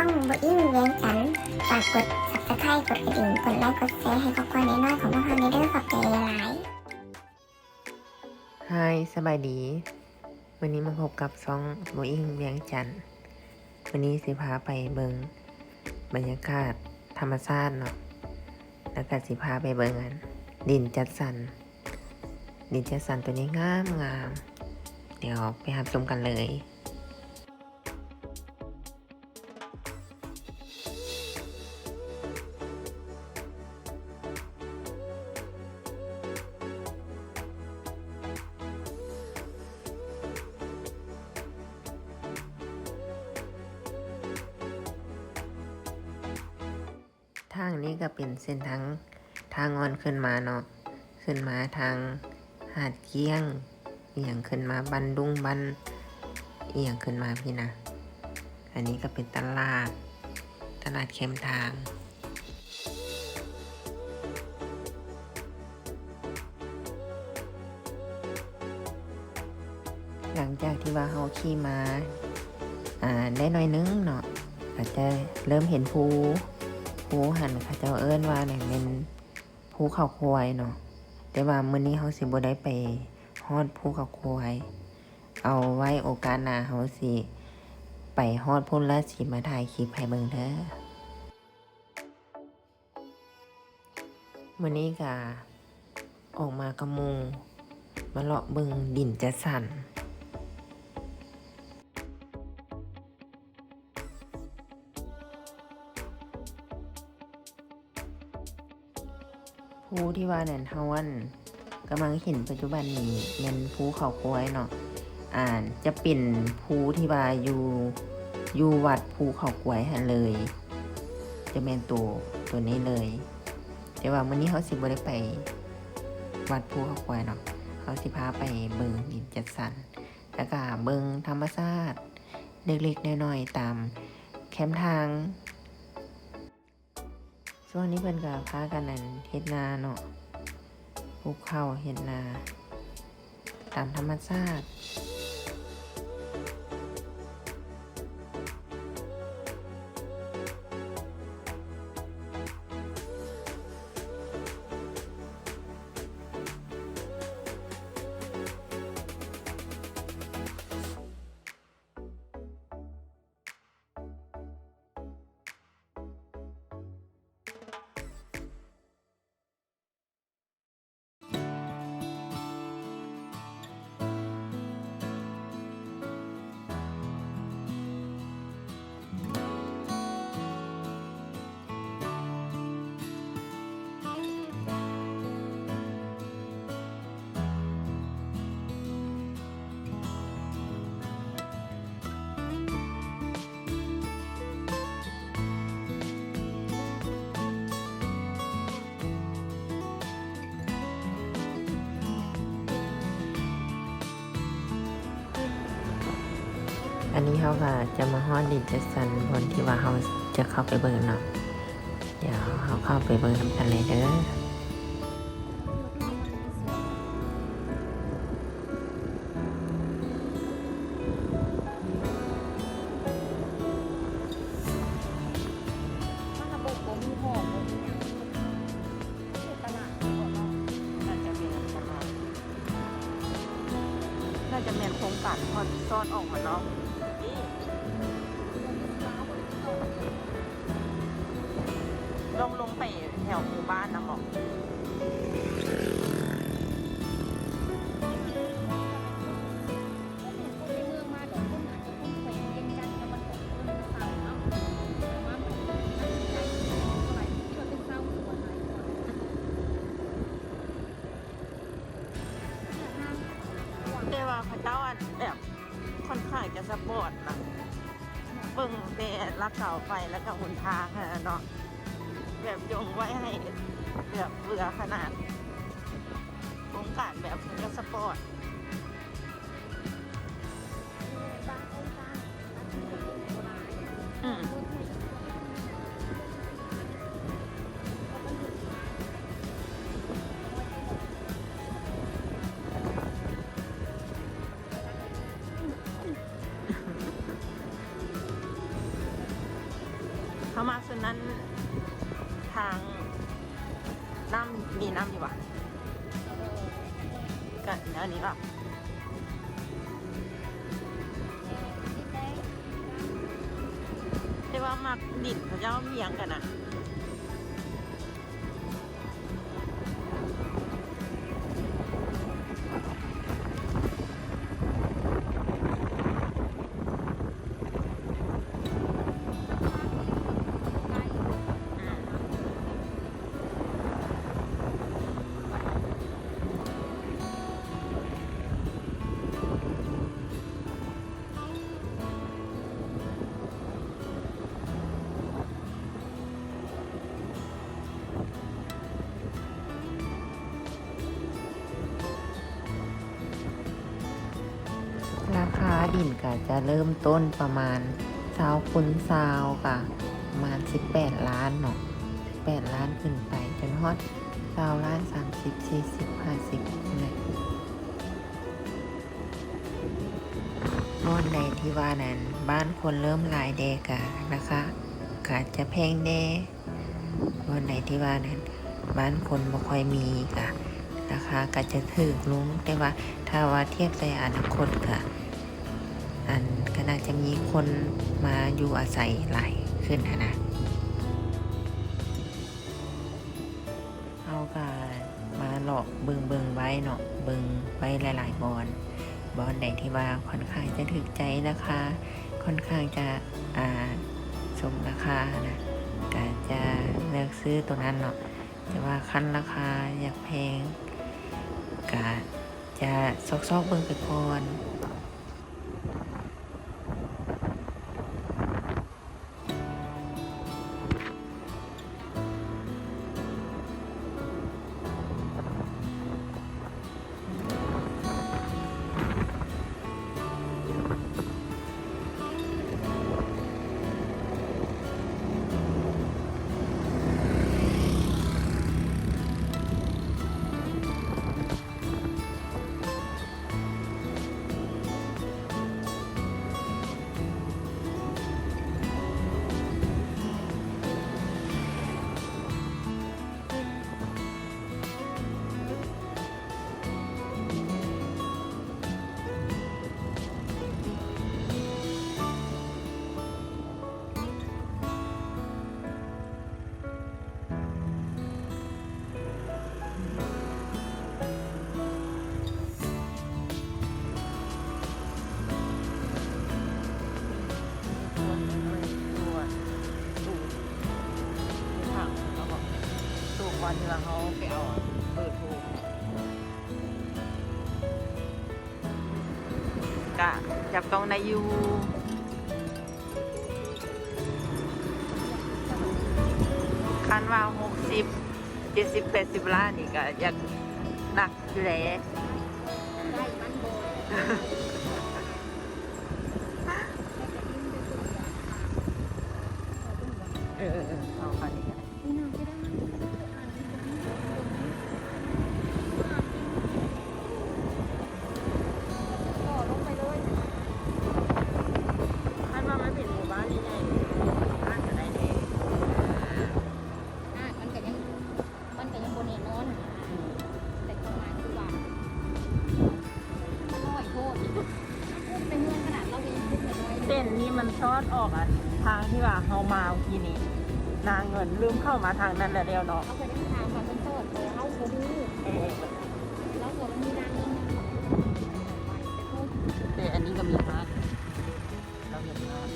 ໂບອິງວຽງຈັນ ຝາກກົດ Subscribe ກົດກະດິ່ງ ກົດໄລ ກົດແຊ ໃຫ້ຄອບຄົວນ້ອຍໆຂອງພວກເຮົາແດ່ເດີ ຂອບໃຈຫຼາຍໆ. ຮາຍ ສະບາຍດີ ມື້ນີ້ມາພົບກັບຊ່ອງໂບອິງວຽງຈັນ. ມື້ນີ້ຊິພາໄປເບິ່ງບັນຍາກາດທຳມະຊາດເນາະ ແລ້ວກະຊິພາໄປເບິ່ງອັນ ດິນຈັດສັນ. ດິນຈັດສັນໂຕນີ້ງາມໆ ດຽວໄປຮັບຊົມກັນເລີຍ. ທາງນີ້ກະເປັນເສັ້ນທາງ ທາງອ່ອນຂຶ້ນມາເນາະ ຂຶ້ນມາທາງຫາດກ້ຽງ ອີ່ຫຍັງ ຂຶ້ນມາບ້ານດຸ້ງ ບ້ານອີ່ຫຍັງ ຂຶ້ນມາພີ້ນະ. ອັນນີ້ກະເປັນຕະຫຼາດ ຕະຫຼາດແຄມທາງ. ຫຼັງຈາກທີ່ວ່າເຮົາຂີ່ມາ ອາ ໄດ້ໜ້ອຍໜຶ່ງເນາະ ກະຈະເລີ່ມເຫັນພູ. ພູຫັ້ນເຂົາເຈົ້າເອີ້ນວ່ານັ້ນແມ່ນພູເຂົາຄວາຍເນາະ ແຕ່ວ່າມື້ນີ້ເຮົາຊິບໍ່ໄດ້ໄປຮອດພູເຂົາຄວາຍ. ເອົາໄວ້ໂອກາດໜ້າເຮົາຊິໄປຮອດພຸ້ນ ແລ້ວຊິມາຖ່າຍຄລິບໃຫ້ເບິ່ງເດີ. ມື້ນີ້ກະອອກມາກັບໝູ່ ມາເລາະເບິ່ງດິນຈັດສັນ. ພູທີ່ວ່ານັ້ນ ເຮົາອັນ ກຳລັງເຫັນປັດຈຸບັນນີ້ແມ່ນພູເຂົາຄວາຍເນາະ ອາ ຈະເປັນພູທີ່ວ່າຢູ່ ຢູ່ວັດພູເຂົາຄວາຍຫັ້ນເລີຍ ຈະແມ່ນໂຕ ໂຕນີ້ເລີຍ. ແຕ່ວ່າມື້ນີ້ເຮົາຊິບໍ່ໄດ້ໄປວັດພູເຂົາຄວາຍເນາະ ເຮົາຊິພາໄປເບິ່ງດິນຈັດສັນ ແລ້ວກະເບິ່ງທຳມະຊາດເລັກໆນ້ອຍໆຕາມແຄມທາງ. ຊ່ວງນີ້ເພິ່ນກະພາກັນອັນເຮັດນາເນາະ ປູກເຂົ້າ ເຮັດນາຕາມທຳມະຊາດ. ອັນນີ້ເຮົາກະຈະມາຮອດດິນຈັດສັນ ບ່ອນທີ່ວ່າເຮົາຈະເຂົ້າໄປເບິ່ງເນາະ. ດຽວເຮົາເຂົ້າໄປເບິ່ງນຳກັນເລີຍເດີ. ມັນລະບົບບໍ່ມີຫ້ອງບໍ່ມີຫຍັງ ເປັນຕະຫຼາດບໍ່ເນາະ? ໜ້າຈະແມ່ນຕະຫຼາດ ໜ້າຈະແມ່ນໂຄງການທີ່ເຂົາຊິສອດອອກມານອກນີ້ ລອງລົງໄປແຖວໝູ່ບ້ານນຳບໍ? ແຕ່ວ່າເຂົາເຈົ້າອັນແບບ ຂ້ອນຂ້າງຈະສະປອດນະ ເບິ່ງແຕ່ລາດເຊົາໄປ ແລ້ວກະຫົນທາງຫັ້ນນະເນາະ ແບບຈົ່ງໄວ້ໃຫ້ແບບເບື່ອຂະໜາດ ໂຄງການແບບເພິ່ນກະສະປອດ. ອືມ. ເ ເຮົາມາໂຊນນັ້ນ ທາງນ້ຳ ມີນ້ຳຢູ່ຫວາ? ກະແນວນີ້ເນາະ ແຕ່ວ່າມັກດິນເຂົາເຈົ້າມີຫຍັງກັນນະ. ລາຄາດິນກະຈະເລີ່ມຕົ້ນປະມານຊາວຄູນຊາວ ກະປະມານສິບແປດລ້ານເນາະ ສິບແປດລ້ານຂຶ້ນໄປ ຈົນຮອດຊາວລ້ານ ສາມສິບ ສີ່ສິບ ຫ້າສິບ ພຸ້ນແຫຼະ. ບ່ອນໃດທີ່ວ່ານັ້ນ ບ້ານຄົນເລີ່ມຫຼາຍແດ່ ກະລາຄາກະຈະແພງແດ່, ບ່ອນໃດທີ່ວ່ານັ້ນ ບ້ານຄົນບໍ່ຄ່ອຍມີ ກະລາຄາກະຈະຖືກລົງ, ແຕ່ວ່າຖ້າວ່າທຽບໃສ່ອະນາຄົດ ກະ ອັນ ກະໜ້າຈະມີຄົນມາຢູ່ອາໄສຫຼາຍຂຶ້ນຫັ້ນນະ. ເຮົາກະມາເລາະເບິ່ງໆໄວ້ເນາະ ເບິ່ງໄວ້ຫຼາຍໆບ່ອນ, ບ່ອນໃດທີ່ວ່າຂ້ອນຂ້າງຈະຖືກໃຈ ລາຄາຂ້ອນຂ້າງຈະ ອ່າ ສົມລາຄານະ ກະຈະເລືອກຊື້ໂຕນັ້ນເນາະ, ແຕ່ວ່າຄັນລາຄາຢາກແພງ ກະຈະຊອກໆເບິ່ງໄປກ່ອນ. ກະຈັບຕ້ອງໄດ້ຢູ່. ຄັນວ່າຫົກສິບ ເຈັດສິບ ແປດສິບລ້ານນີ້ກະຢາກໜັກຢູ່ແຫຼະ. ເອີໆໆ ເອົາຄັນນີ້ກະໄດ້. ຄັນວ່າມັນເປັນໝູ່ບ້ານໃຫຍ່ໆ ອາດຈະໄດ້ແດ່. ອາດ ມັນກະຍັງ ມັນກະຍັງບໍ່ແນ່ນອນ. ແຕ່ຄວາມໝາຍຄືວ່າ ນ້ອຍໂພດ. ເສັ້ນນີ້ມັນຊອດອອກ ອັນ ທາງທີ່ວ່າເຮົາມາເມື່ອກີ້ນີ້ ນາເງິນລືມເຂົ້າມາທາງນັ້ນແລ້ວເນາະ. ເຮົາກະໄດ້ຖາມວ່າເພິ່ນຊອດບໍ່ ເຮົາບໍ່ຮູ້. ເອີ ແຕ່ອັນນີ້ກະມີຮ້ານ ລາວເຮັດຮ້ານ.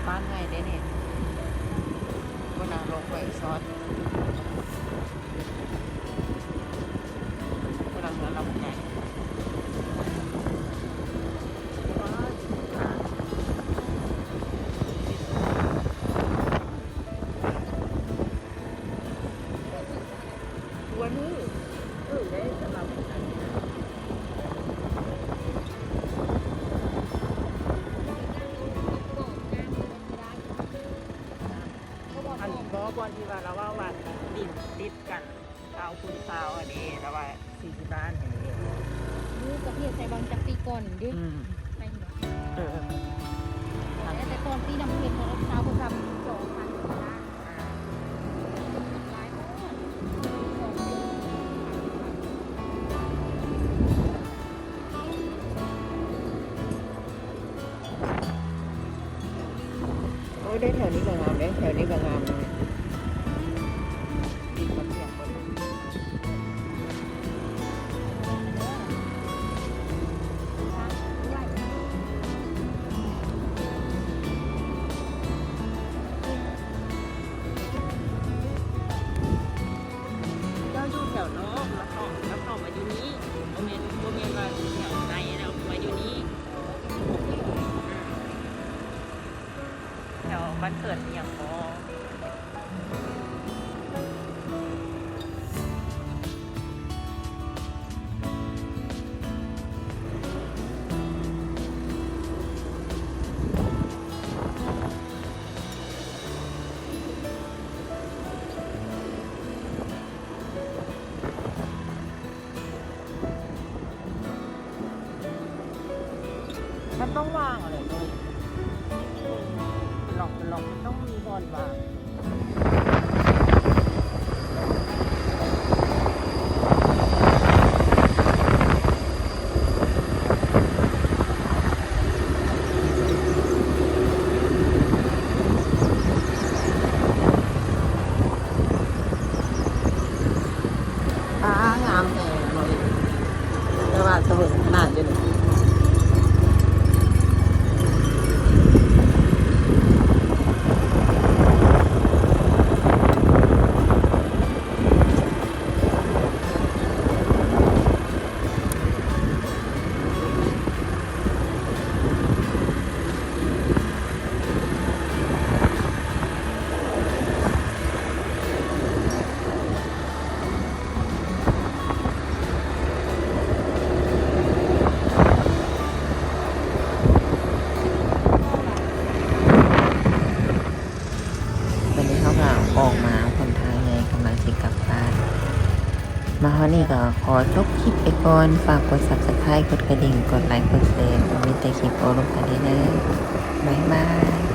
ບ້ານໃຫຍ່ເດ້ນີ້. ພຸ້ນນະ ລົງໄປຊອດ ພຸ້ນນະ ເຮືອນລາວບັກໃຫຍ່. ອັນ ບໍ່ ບ່ອນທີ່ວ່າລາວເວົ້າວ່າດິນຕິດກັນ. ນີ້ເດ້ ອືມ ແມ່ນບໍ່? ເອີ ແຕ່ກ່ອນປີນຳເພິ່ນເຮົາຊາວກວ່າຊຳສອງພັນກວ່າລ້ານ ຫຼາຍໂພດ ສອງປີ. ໂອ້ ໄດ້ແຖວນີ້ກໍງາມເດ້ ແຖວນີ້ກໍງາມເລີຍ ດີກວ່າສຽງເບິດ. ເຈົ້າຢູ່ແຖວນອກ ແລ້ວເຂົ້າ ແລ້ວເຂົ້າມາຢູ່ນີ້ ບໍ່ແມ່ນ ບໍ່ແມ່ນວ່າຢູ່ແຖວໃນແລ້ວມາຢູ່ນີ້ ແຖວບ້ານເກີດອີ່ຫຍັງບໍ່? ມັນຕ້ອງວາງອະໄລເລີຍ ເປັນລັອກເປັນລັອກ ມັນຕ້ອງມີບ່ອນວາງ. ປ້າ ງາມແຮງເນາະ ແຕ່ວ່າສະເຫວີຍຂະໜາດຢູ່ນີ້. ຕອນນີ້ເຮົາກໍອອກມາຫົນທາງໃຫຍ່ ກຳລັງຊິກັບບ້ານ. ມາຮອດນີ້ກໍຂໍຈົບຄລິບໄປກ່ອນ. ຝາກກົດ Subscribe ກົດກະດິ່ງ ກົດໄລ ກົດແຊ ເພື່ອມີແຕ່ຄລິບໂອ້ລົມກັນເດີ້. ບາຍບາຍ.